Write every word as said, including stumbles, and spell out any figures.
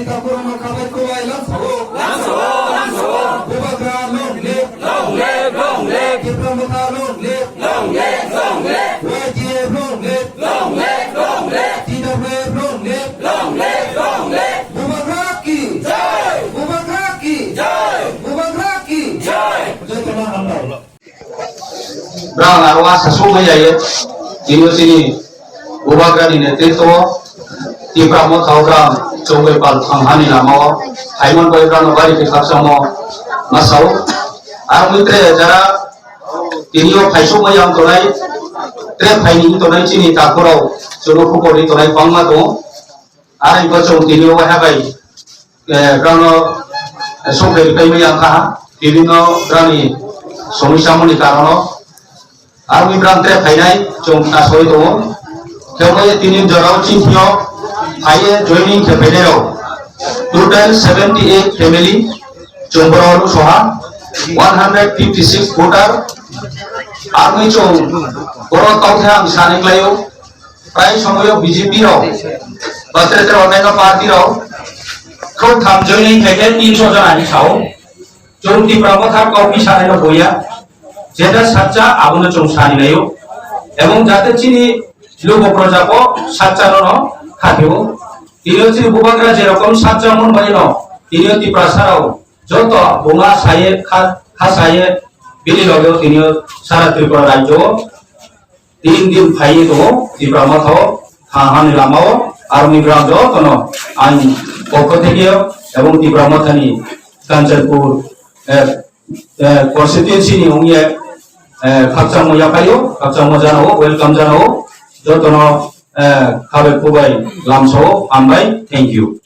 Takhurokno khabai kubai lamsao. Bubagra long live. Tipra Motha long live. Y T F long live. T W F long live. Bubagra ki. Bubagra ki. Bubagra ki. Jotono hambai. Brang aro asa sumai jaiye. Tini chini Bubagra ni netritwo Tipra Motha o brang chongwi pal thang hani lama o. Haimon bai brang no bari khe khakchangmo masao. Aro mitre jara tini o phaisukmai yang tonai, tre phaini tonai chini takhurok chwngno khupor ri tonai bangma tongo. Are bo chwng tini o waha bai, eh, brano, eh, sokre ripai maya wngkha, bibinno brani somoi chamani karono. Aroni bran tre phainai chwng asoi tongo. Khe bo tini jorao chini phio phaiye joining khe phainai rok. Total seventy eight family chwng borok soha one hundred fifty six voter. Aroni chwng borok tongkhe ang sani klaio. Prai somoyo B J P rok, ba tere tere onnaino party rok, khub tham joining khaikhe tinsho jona hinwi sao. Chwng Tipra Motha kokni sanaino boya, jeta sakcha abono chwng sani laio. Ebong jate chini lugo projabo sakchano no khaphio. Tino chini Bubagra jerokom sakcha mon baino, tino Tiprasarao joto bunga saye kha, kha saye bini logeo tino sara Tripura rajyo tin din phaiwi tongo Tipra Motha o, ha hani lama o, aroni bwrang jotono ang pokho thekeo ebong Tipra Motha ni Kanchanpur, eh, eh, constituency ni wngye, eh, khakchangmo yaphaio, khakchangmo jana o, welcome jana o, jotono, eh, khabai khubai lamsao, hambai, thank you.